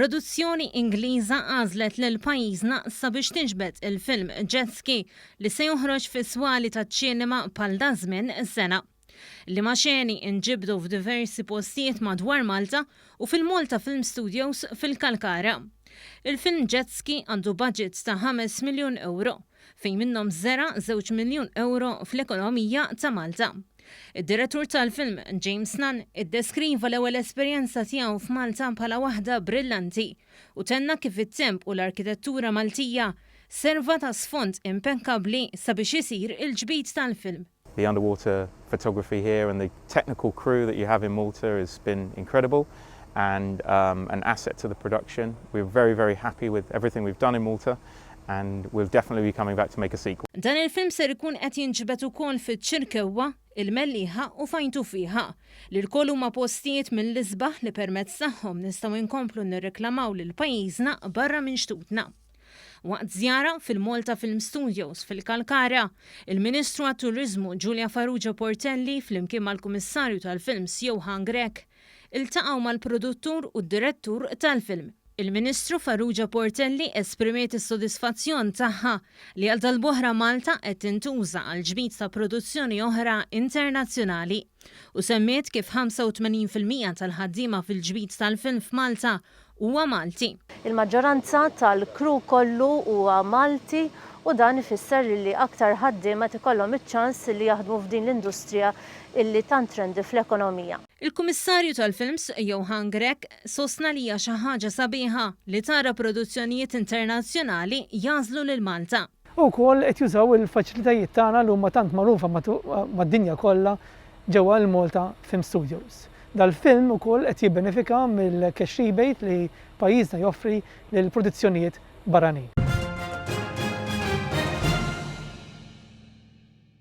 Produzzjoni Ingliża għażlet lil pajjiżna sabiex tiġbed il-film Jet Ski li se joħroġ fis-swali taċ-ċinema bħal daż-żmien sena. Liema xeni nġibdu f'diversi postijiet madwar Malta u fil-Malta Film Studios fil-Kalkara. Il-film Jet Ski għandu budget ta' 5 miljun ewro, fejn minnhom żera' żewġ miljun ewro fl-ekonomija ta' Malta. Id-direttur tal-film, James Nunn, iddeskriva l-ewwel esperjenza tiegħu f'Malta bħala waħda brillanti u tenna kif it-temp u l-arkitettura Maltija serva ta' sfond impekkabbli sabiex isir il-ġbid tal-film. The underwater photography here and the technical crew that you have in Malta has been incredible and um, an asset to the production. We're very, very happy with everything we've done in Malta and we'll definitely be coming back to make a sequel. Dan il-film ser ikun qed jinġibed ukoll fiċ-Ċirkewwa, il-Mellieħa u f'Għajn Tuffieħa, li lkoll huma postijiet mill-isbaħ li permezz tagħhom nistgħu nkomplu nirreklamaw lil pajjiżna barra minn xtutna. Waqt żjara fil-Malta Film Studios fil-Kalkara, il-Ministru għat-Turiżmu Julia Farrugia Portelli flimkien mal-Kummissarju tal-Films Johann Grech iltaqgħu mal-produttur u d-direttur tal-film. Il-Ministru Farrugia Portelli esprimiet is-sodisfazzjon tagħha li għal darb'oħra Malta qed tintuża għal ġbid ta' produzzjoni oħra internazzjonali u semmiet kif 85% tal-ħaddiema fil-ġbid tal-film f'Malta huwa Malti. Il-maġġoranza tal-crew kollu huwa Malti u dan ifisser li aktar ħaddiema qed ikollhom iċ-ċans li jaħdmu f'din l-industrija illi tant trendi fl-ekonomija. Il-Kummissarju tal-Films, Johann Grech, sostna li hija xi ħaġa sabiħa li tara produzzjonijiet internazzjonali jagħżlu lil Malta. U wkoll qed jużaw il-faċilitajiet tagħna li huma tant magħrufa mad-dinja kollha ġewwa l-Malta Film Studios. Dal-film ukoll qed jibbenefika mill-cash rebate li pajjiżna joffri lil produzzjonijiet barranin.